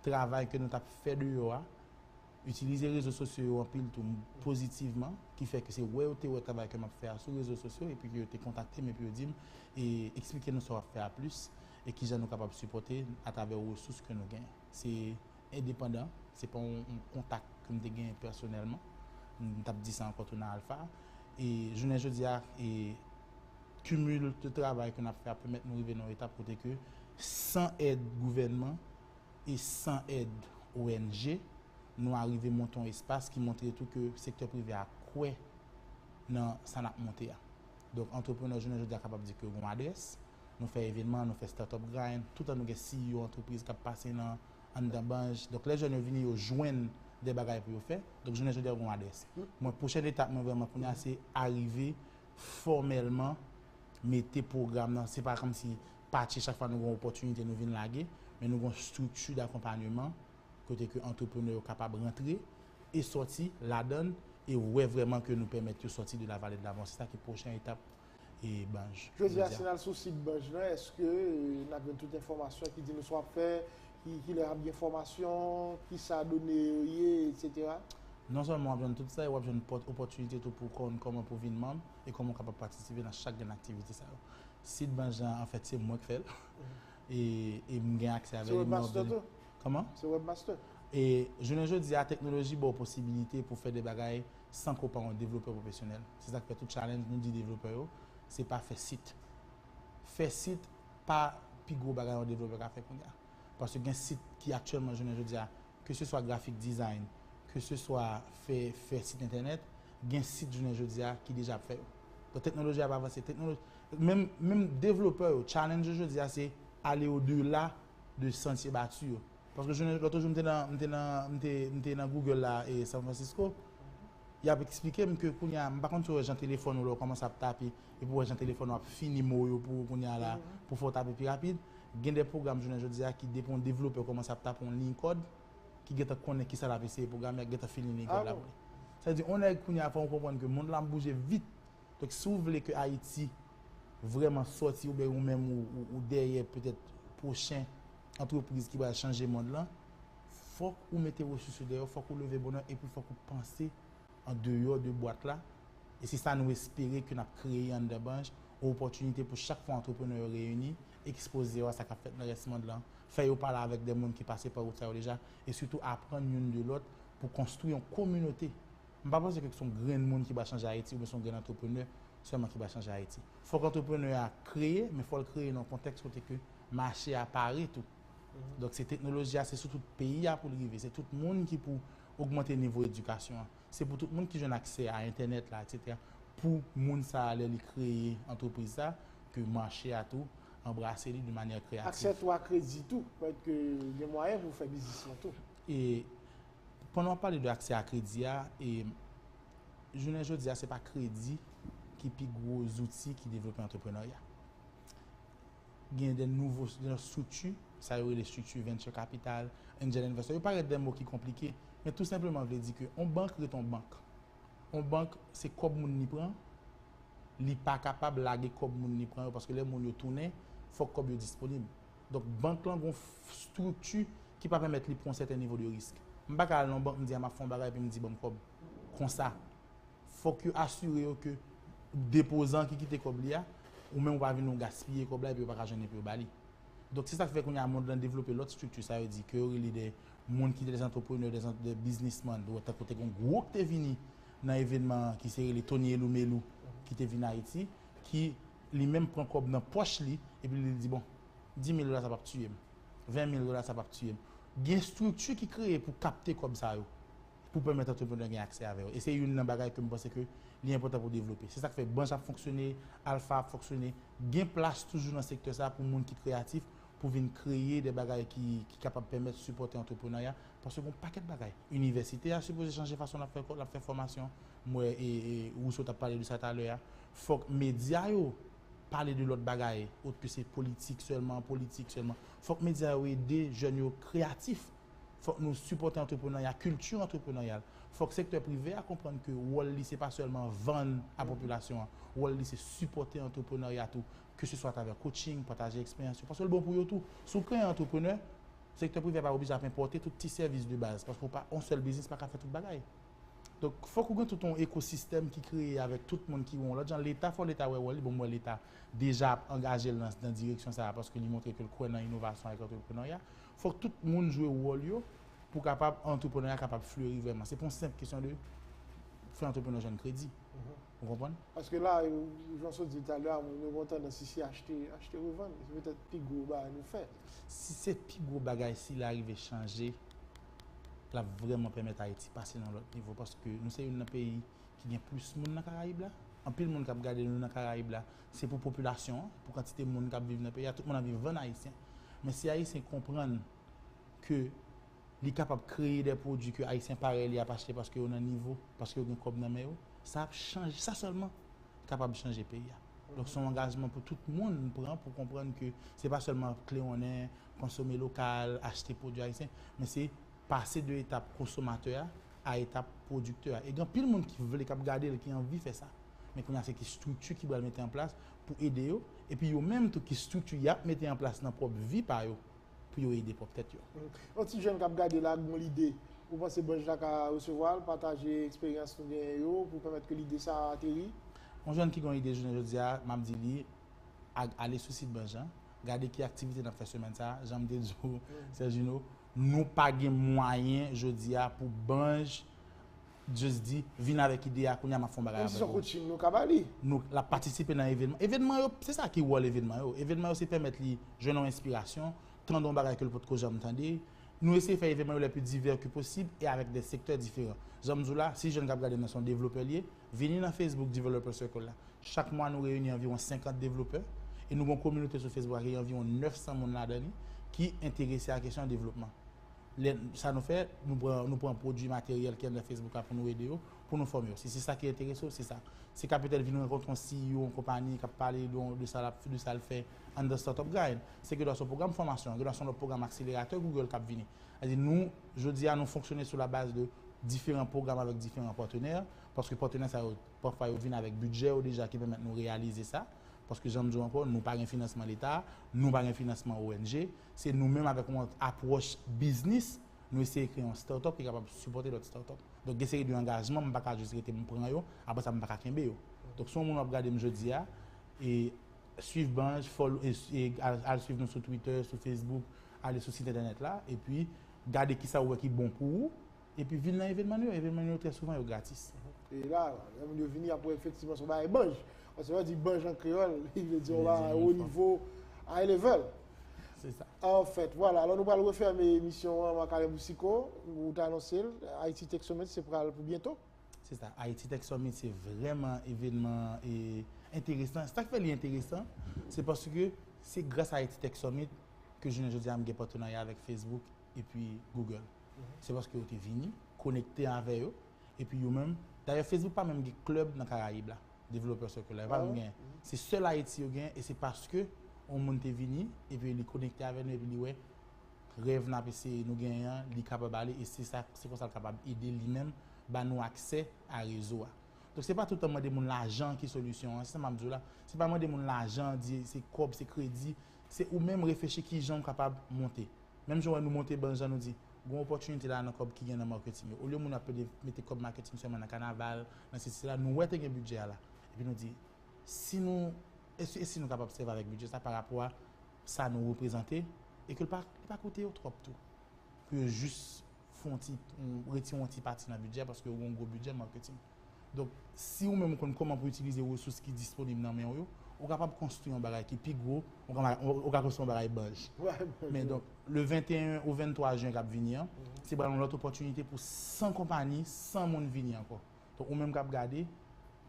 travay ke nou t ap fè deyò a, itilize rezo sosyo yo anpil tou pozitivman, ki fè ke se wè yo te wè travay ke m ap fè a sou rezo sosyo, epi ke yo te kontakte m, epi yo di m, e eksplike nou sa w ap fè a plis, e kijan nou kapab sipòte atravè resous ke nou genyen. Se endepandan, se pa yon, yon kontak ke m te genyen pèsonèlman. M t ap di sa ankò tou nan Alpha. E jounen jodi a, e kimil de travay ke n ap fè a pèmèt nou rive nan yon etap kote ke san èd gouvènman e san èd O N G, nou arive monte yon espas ki montre tou ke sektè prive a kwè nan sa n ap monte a. Donk, antreprenè jounen jodi a kapab di ke yo gen yon adrès. Nou fè evènman, nou fè startup grind, toutan nou gen C E O antrepriz k ap pase nan anndan Banj. Donk, lè jèn yo vini, yo jwenn de bagay pou yo fè. Donk, jounen jodi a, yo gen yon adrès. Mwen, pwochèn etap mwen vrèman kounye a, se arive fòmèlman mete pwogram nan. Se pa kòmsi patche chak fwa nou gen yon opòtinite, nou vin lage, men nou gen yon estrikti dakonpanyeman kote ke antreprenè yo kapab rantre e sòti ladan l e wè vrèman ke nou pèmèt yo sòti de la vallée de l'avant. Se sa ki pwochen etap e Banj. Jodi a, si n al sou sit Banj lan, èske, e, n ap jwenn tout enfòmasyon ki di nou sa w ap fè, ki, kilè ap gen fòmasyon, kisa done yo ye, etsetera? Non sèlman w ap jwenn tout sa, e w ap jwenn pòt-, opòtinite tou pou w konn kòman pou w vin manm e kòman w kapab patisipe nan chak grenn aktivite sa yo. Sit Banj lan, anfèt, se mwen k fè l. E, e m gen aksè avè li. Se webmaster tou? Kòman? Se webmaster? E jounen jodi a, teknoloji ba w posibilite pou fè de bagay san ke w pa yon devlopè pwofesyonèl. Se sa k fè tout challenge nou di devlopè yo, se pa fè sit. Fè sit pa pi gwo bagay yon devlopè ka fè kounye a. Paske gen sit ki aktyèlman, jounen jodi a, ke se swa graphic design, ke se swa fè, fè sit entènèt, gen sit jounen jodi a ki deja ap fè yo. Donk, teknoloji ap avanse. Teknoloji, menm, menm devlopè yo, challenge yo jodi a, se ale odela de santye bati yo. Paske jounen, lòt jou, m te nan, m te nan, m te, m te nan Google la, e San Francisco, y ap eksplike m ke kounye a, m pa konn si w wè jan telefòn ou lè w kòmanse ap tape, epi w wè jan telefòn ou ap fini mo yo pou ou kounye a la, pou fè w tape pi rapid. Gen de pwogram jounen jodi a ki depi yon devlopè kòmanse ap tape yon liy kòd, ki gentan konnen kisa l ap eseye pwograme a, gentan fini liy kòd la pou li. Sa vle di, yon nèg kounye a fè w konprann ke mond lan ap bouje vit. Donk, si w vle ke Ayiti vrèman sòti, oubyen ou menm ou, ou, ou dèyè petèt pwochen antrepriz ki pral chanje mond lan, fòk ou mete resous ou dèyè, fòk ou leve bonè, epi fòk ou panse an deyò de bwat la. E se sa nou espere ke n ap kreye anndan Banj, yon opòtinite pou chak fwa antreprenè yo reyini, ekspoze yo a sa k ap fèt nan rès mond lan, fè yo pale avèk de moun ki pase pa wout sa yo deja, e sitou aprann youn de lòt pou konstwi yon kominote. M pa panse ke se yon grenn moun ki pral chanje Ayiti oubyen se yon grenn antreprenè sèlman ki pral chanje Ayiti. Fòk antreprenè a kreye, men fò l kreye nan yon kontèks kote ke mache a pare tou. Donk, se teknoloji a, se sou tout peyi a pou l rive. Se tout moun ki pou ogmante nivo edikasyon an. Se pou tout moun ki jwenn aksè a entènèt la, etsetera. Pou moun sa a, lè li kreye antrepriz sa, ke mache a tou anbrase li de manyè kreyatif. Aksè tou a kredi tou, pètèt ke gen mwayen pou fè biznis lan tou. E pandan w ap pale de aksè a kredi a, e jounen jodi a, se pa kredi ki pi gwo zouti ki devlope antreprenarya. Gen de nouvo, de lòt estrikti, sa yo rele estrikti venture capital, angel investor. Yo parèt de mo ki konplike, men tou senpleman vle di ke yon bank ret yon bank. Yon bank, se kòb moun li pran, li pa kapab lage kòb moun li pran yo, paske lè moun yo tounen, fòk kòb yo disponib. Donk, bank lan gon f-, estrikti ki pa pèmèt li pran yon sèten nivo de risk. M pa ka al nan bank, m di a m ap fè yon bagay, epi m di ban m kòb konsa. Fòk yo asire yo ke depozan ki kite kòb li a, ou menm ou pa vin ou gaspiye kòb la epi yo pa ka jwenn epi yo ba li. Donk, se sa k fè kounye a mond lan devlope lòt estrikti, sa yo di ke yo rele de moun ki te de antreprenè, de, de biznisman, de, tankou te gen yon gwo k te vini nan evènman an ki se rele Tony Eloumelu ki te vin Ayiti, ki li menm pran kòb nan pòch li, epi li di, bon, dis mil dola sa p ap tiye m, ven mil dola sa p ap tiye m. Gen estrikti ki kreye pou kapte kòb sa yo, pou pèmèt antreprenè gen aksè avè yo. E se youn nan bagay ke m panse ke li enpòtan pou devlope. Se sa k fè Banj ap fonksyone, Alpha ap fonksyone. Gen plas toujou nan sektè sa pou moun ki kreyatif, pou vin kreye de bagay ki, ki kapab pèmèt sipòte antreprenarya, paske gen yon pakèt bagay. Inivèsite a sipoze chanje fason l ap fè, l ap fè fòmasyon. M wè, e, e, Rousseau t ap pale de sa talè a. Fòk medya yo pale de lòt bagay, ot ke se politik sèlman, politik sèlman. Fòk medya yo ede jèn yo kreyatif. Fòk nou sipòte antreprenarya, kilti antreprenaryal. Fòk sektè prive a konprann ke wòl li se pa sèlman vann a popilasyon an. Wòl li se sipòte antreprenarya tou, ke se swa atravè coaching, pataje eksperyans yo, paske l bon pou yo tou. Si w kreye antreprenè, sektè prive a pa oblije ap enpòte tout ti sèvis de baz, paske w pa, yon sèl biznis pa ka fè tout bagay. Donk, fòk ou gen tout yon ekosistèm ki kreye avèk tout moun ki wè yon lòt jan. Leta, fò Leta wè wòl li. Bon, m wè Leta deja ap angaje l nan, nan direksyon sa a, paske li montre ke l kwè nan inovasyon avèk antreprenarya. Fòk tout moun jwe wòl yo pou kapab antreprenarya kapab fleri vrèman. Se pa yon senp kesyon de fè antreprenè jwenn kredi. Ou konprann? Paske la, jan w sot di talè a, moun yo gen yon tandans isi achte, achte revann. Se petèt pi gwo bagay nou fè. Si se pi gwo bagay, si l arive chanje, l ap vrèman pèmèt Ayiti pase nan lòt nivo. Paske nou se youn nan peyi ki gen plis moun nan Karayib la. Anpil moun k ap gade nou nan Karayib la, se pou popilasyon an, pou kantite moun k ap viv nan peyi a. Tout moun anvi vann Ayisyen. Men si Ayisyen konprann ke li kapab kreye de pwodui ke Ayisyen parèy li ap achte paske yo nan nivo, paske yo gen kòb nan men yo, sa ap chanje, sa sèlman kapab chanje peyi a. Donk, se yon angajman pou tout moun pran pou konprann ke se pa sèlman klewonnen, konsome lokal, achte pwodui ayisyen, men se pase de etap konsomatè a a etap pwodiktè a. E gen anpil moun ki vle, k ap gade l, ki anvi fè sa. Men kounye a, se ki estrikti ki pral mete an plas pou ede yo, epi yo menm tou, ki estrikti y ap mete an plas nan pwòp vi pa yo, pou yo ede pwòp tèt yo. Yon ti jèn k ap gade la, gen yon lide, ou panse Banj la ka resevwa l, pataje eksperyans nou genyen yo, pou pèmèt ke lide sa a ateri? Yon jèn ki gen yon ide jounen jodi a, m ap di li, al-, ale sou sit Banj lan, gade ki aktivite n ap fè semèn sa a, jan m te di w, Sergino, nou pa gen mwayen jodi a pou Banj just di, vin avèk ide a, kounye a m ap fè yon bagay avèk ou. Menm si se yon coaching, nou ka ba li. Nou, l ap patisipe nan evenman. Evenman yo, se sa ki wòl evenman yo. Evenman yo, se pèmèt li jwenn yon enspirasyon, tande yon bagay ke l potko janm tande. Nou eseye fè evenman yo lè pi divè ke posib e avèk de sektè diferan. Jan m di w la, si jèn k ap gade m nan se yon devlopè l ye, vini nan Facebook Developer Circle la. Chak mwa, nou reyini anviwon senkant devlopè e nou gen yon kominote sou Facebook ak anviwon nèf san moun ladan li ki enterese a kesyon devlopman. Lè, sa nou fè, nou pran, nou pran pwodui materyèl ki anndan Facebook la pou nou ede yo, pou nou fòme yo. Si se sa ki enterese w, se sa. Se ka petèt vin rankontre yon C E O yon konpayi k ap pale de, de sa l ap, de sa l fè anndan Startup Grind. Se gendwa se yon pwogram fòmasyon, gendwa se yon lòt pwogram akseleratè Google k ap vini. Sètadi nou, jodi a, nou fonksyone sou labaz de diferan pwogram avèk diferan patnè, paske patnè sa yo, pafwa yo vin avèk bidjè yo deja ki pèmèt nou reyalize sa. Paske jan m di w ankò, nou pa gen finansman leta, nou pa gen finansman O N G, se nou menm avèk yon apwòch biznis, nou eseye kreye yon startup ki kapab sipòte lòt startup. Donk, gen seri de angajman, m pa ka jis rete m pran yo, apre sa m pa ka kenbe yo. Donk, si yon moun w ap gade m jodi a, e swiv Banj, follow, e, e al, al swiv nou sou Twitter, sou Facebook, ale sou sit entènèt la, epi gade kisa w wè ki bon pou ou, epi vin nan evenman nou yo. Evenman nou yo, trè souvan, yo gratis. E la, lè moun yo vini, y ap wè efektivman se yon bagay Banj. Paske lè w di Banj an kreyòl, li vle di yon bagay wo nivo, high level. Se sa. Anfèt, vwala. Alò, nou pral refèmen emisyon an, Makalè Boucicaut. Ou te anonse l, Haiti Tech Summit, se pral pou byento. Se sa. Haiti Tech Summit, se vrèman evenman, e, enteresan. Sa k fè li enteresan, se paske se gras a Haiti Tech Summit ke jounen jodi a m gen patnarya avèk Facebook epi Google. Se paske yo te vini, konekte avè yo, epi yo menm, dayè Facebook pa menm gen klèb nan Karayib la, Developer Circle la, yo pa menm genyen. Se sèl Ayiti yo genyen, e se paske yon moun te vini, epi li konekte avè nou, epi li wè rèv n ap eseye nou genyen an, li kapab ale, e se sa, se konsa l kapab ede li menm, ba nou aksè a rezo a. Donk, se pa tout tan mande moun lajan ki solisyon an, se sa m ap di w la. Se pa mande moun lajan, di se kòb, se kredi, se ou menm reflechi kijan w kapab monte. Menm jan w wè nou monte Banj lan, nou di, gen yon opòtinite la nan kòb ki gen nan marketing yo. Olye moun ap pede mete kòb marketing sèlman nan kanaval, nan sesi la, nou wè te gen bidjè a la. Epi nou di, si nou, e si, e si nou kapab sèvi avèk bidjè sa parapò a sa nou reprezante, e ke l pa, li pa koute yo twòp tou. Pou yo jis fè yon ti, yon, retire yon ti pati nan bidjè, paske yo gen yon gwo bidjè marketing. Donk, si ou menm ou konn kòman pou itilize resous ki disponib nan men w yo, ou kapab konstwi yon bagay ki pi gwo, ou ka, ou ka konstwi yon bagay Banj. Men donk, le venteyen ou venntwa jen k ap vini an, se pral yon lòt opòtinite pou san konpayi, san moun vini ankò. Donk, ou menm k ap gade,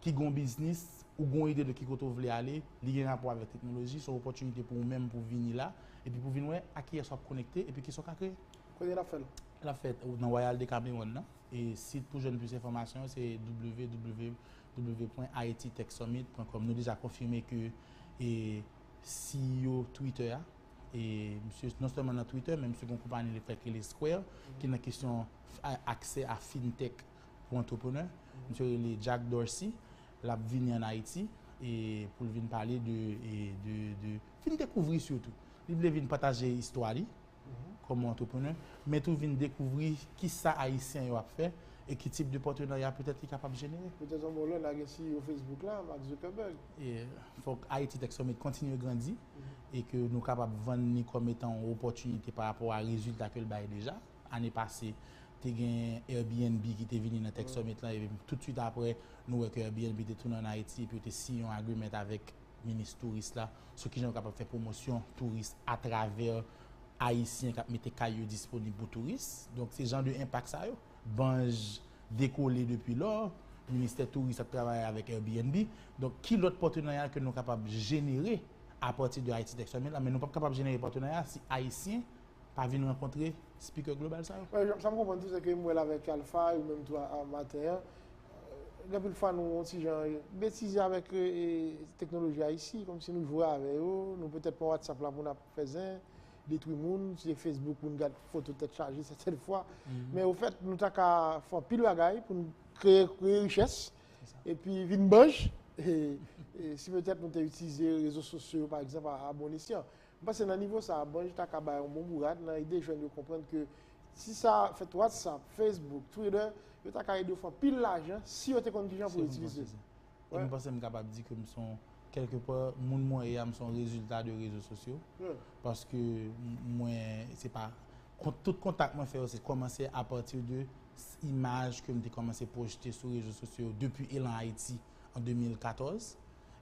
ki gen yon biznis, ou gen yon ide de ki kote w vle ale, li gen rapò avèk teknoloji, se yon opòtinite pou ou menm pou w vini la, epi pou vin wè a kiyès w ap konekte, epi kisa w ka kreye. Kote n ap fè l? L ap fèt nan Royal Decameron nan. E sit pou jwenn plis enfòmasyon se w w w pwen haiti tech summit pwen com. Nou deja konfime ke e, C E O Twitter a, e misye non sèlman nan Twitter, men misye gen yon konpayi li fè k rele Square, ki nan kesyon a- aksè a fintech pou antreprenè. Misye rele Jack Dorsey, l ap vini ann Ayiti e pou l vin pale de, e de, de vin dekouvri sitou. Li vle vin pataje istwa li kòm yon antreprenè, men tou vin dekouvri kisa Ayisyen yo ap fè e ki tip de patenarya petèt li kapab jenere. Petèt yon bon lè n a gen C E O Facebook la, Mark Zuckerberg. E fòk Haiti Tech Summit kontinye grandi e ke nou kapab vann li kòm etan yon opòtinite pa rapò a rezilta ke l bay deja. Ane pase, te gen Airbnb ki te vini nan Tech Summit lan, epi toutswit apre, nou wè ke Airbnb te tounen ann Ayiti, epi yo te siyen yon agreement avèk minis touris la, sou kijan yo kapab fè pwomosyon touris atravè Ayisyen k ap mete kay yo disponib pou touris. Donk, se jan de enpak sa yo. Banj dekole depi lò, ministè touris ap travay avèk Airbnb. Donk, ki lòt patenarya ke nou kapab jenere apati de Haiti Tech Summit la? Men nou p ap kapab jenere patenarya si Ayisyen pa vin rankontre speaker global sa yo. Wi, sa m konprann tou, se ke m wè l avèk Alpha, ou menm tou a, a maten an. Euh, gen anpil fwa nou yon ti jan betize avèk, euh, e, teknoloji a isi, kòmsi nou jwe avè yo, nou petèt pran WhatsApp la pou n ap fè zen, detwi moun, si se Facebook pou n gad foto tèt chaje sètèn fwa. Men ofèt, nou ta ka fè anpil bagay pou n kreye, kreye richès, epi vin banj. E, e si petèt nou te itilize rezo sosyo yo, pa egzanp, a, a bon esyan. M panse nan nivo sa a, banj ta ka bay yon bon bourad nan ede jèn yo konprann ke si sa fèt WhatsApp, Facebook, Twitter, yo ta ka ede yo fè anpil lajan si yo te konn kijan pou itilize. E m panse m kapab di ke m se yon, kèlke pa, moun mwen ye a, m se yon rezilta de rezo sosyo. Paske m- mwen, se pa, kon- tout kontak mwen fè yo, se kòmanse apati de s- imaj ke m te kòmanse pwojte sou rezo sosyo depi Elan Ayiti an de mil katòz.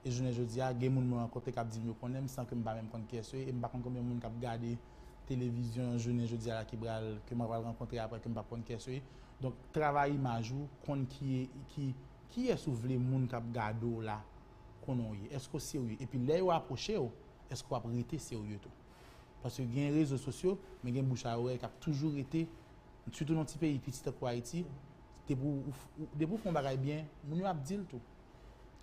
E jounen jodi a, gen moun mwen rankontre k ap di m yo konnen m san ke m pa menm konn kiyès yo ye, e m pa konn konbyen moun k ap gade televizyon jounen jodi a la ki pral, ke mwen pral rankontre apre ke m p ap konn kiyès yo ye. Donk, travay imaj ou, konn ki, ki, kiyès ou vle moun k ap gade w la konnen w ye. Èske w serye? Epi lè yo apwoche w, èske w ap rete serye tou? Paske gen rezo sosyo, men gen bouch a orèy k ap toujou rete, sitou nan ti peyi piti tankou Ayiti, depi w, w- depi w fè yon bagay byen, moun yo ap di l tou.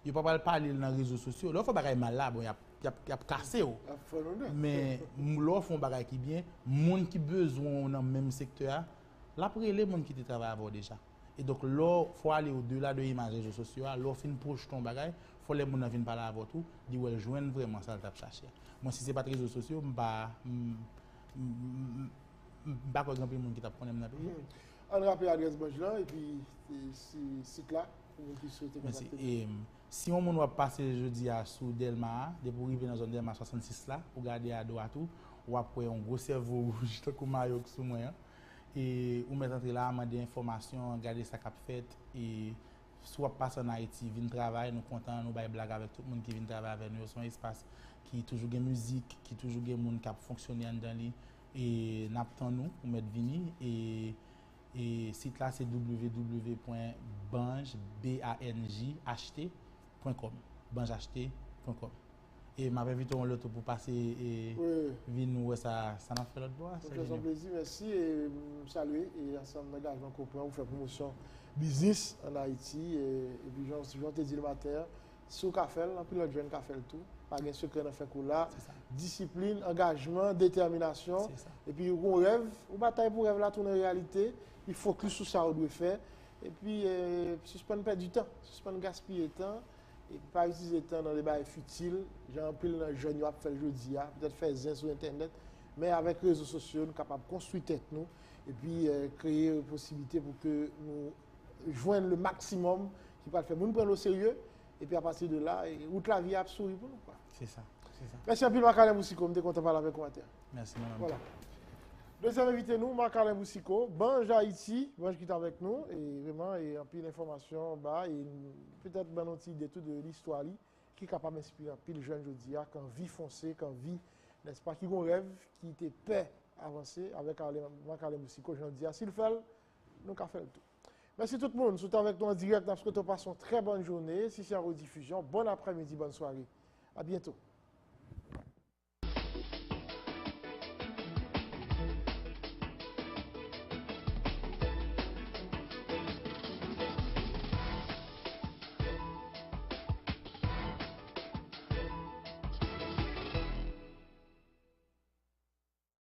Yo pa pral pale l nan rezo sosyo. Lè w fè yon bagay mal la, bon, y ap, y ap, y ap kase w. Y ap fè w lonnè. Men m- lè w fè yon bagay ki byen, moun ki bezwen w nan menm sektè a, l ap rele moun ki te travay avè w deja. E donk, lè w- fò w ale odela de imaj rezo sosyo a, lè w fin pwojte yon bagay, fò lè moun nan vin pale avè w tou, li wè l jwenn vrèman sa l t ap chache a. Mwen, si se pa t rezo sosyo, m pa, m, m, m, m pa kwè gen anpil moun ki t ap konnen m nan peyi a. Ann raple adrès banj lan, epi, e, si, sit la, pou moun ki swete kontakte nou. Mèsi. E, m, si yon moun w ap pase jodi a sou Dèlma a, depi w rive nan zòn Dèlma swasannsis la, ou gade adwat ou, w ap wè yon gwo sèvo wouj tankou mayo k sou mwen an. E ou mèt antre la, mande enfòmasyon, gade sa k ap fèt. E si w ap pase ann Ayiti, vin travay, nou kontan, nou bay blag avèk tout moun ki vin travay avè nou yo. Se yon espas ki toujou gen mizik, ki toujou gen moun k ap fonksyone anndan li. E n ap tann ou, ou mèt vini. E, e sit la se w w w pwen banj, B A N J H T pwen com. Banj H T pwen com. E m ap envite w yon lòt tou pou pase e vin wè sa, sa n ap fè lòt bò a. Sa se yon plezi, mèsi. E m salye e ansanm angajman ke w pran pou fè pwomosyon biznis ann Ayiti. E, epi jan, jan w te di l maten an, si w ka fè l, anpil lòt jèn ka fè l tou. Pa gen sekrè nan fè kou la. Disiplin, angajman, detèminasyon. Epi ou gen yon rèv, ou batay pou rèv la tounen reyalite. Epi fokis sou sa ou dwe fè. Epi, e, sispann pèdi tan, sispann gaspiye tan. E pa itilize tan nan de bagay fitil, jan anpil nan jèn yo ap fè l jodi a, petèt fè zen sou entènèt, men avèk rezo sosyo, nou kapab konstwi tèt nou, epi, e, kreye posiblite pou ke nou jwenn le maksimòm ki pral fè moun pran nou oserye, epi apati de la, e, wout lavi a ap souri pou nou, kwa. Se sa, se sa. Mèsi anpil, Marc-Alain Boucicault, m te kontan pale avèk ou maten an. Mèsi, mwen menm tou. Vwala. Dezyèm envite nou, Marc-Alain Boucicault, Banj Ayiti, Banj ki t avèk nou, e vrèman, e anpil enfòmasyon ba, e petèt ban nou ti ide tou de listwa li, ki kapab enspire anpil jèn jodi a, k anvi fonse, k anvi, nèspa, ki gon rèv, ki te pè avanse avèk Arlen, Marc-Alain Boucicault, jan l di a, si l fè l, nou ka fè l tou. Mèsi tout moun, si w t avèk nou an dirèk, n ap swete w pase yon trè bòn jounen, si se an redifizyon, bòn aprèmidi, bòn sware. A byento.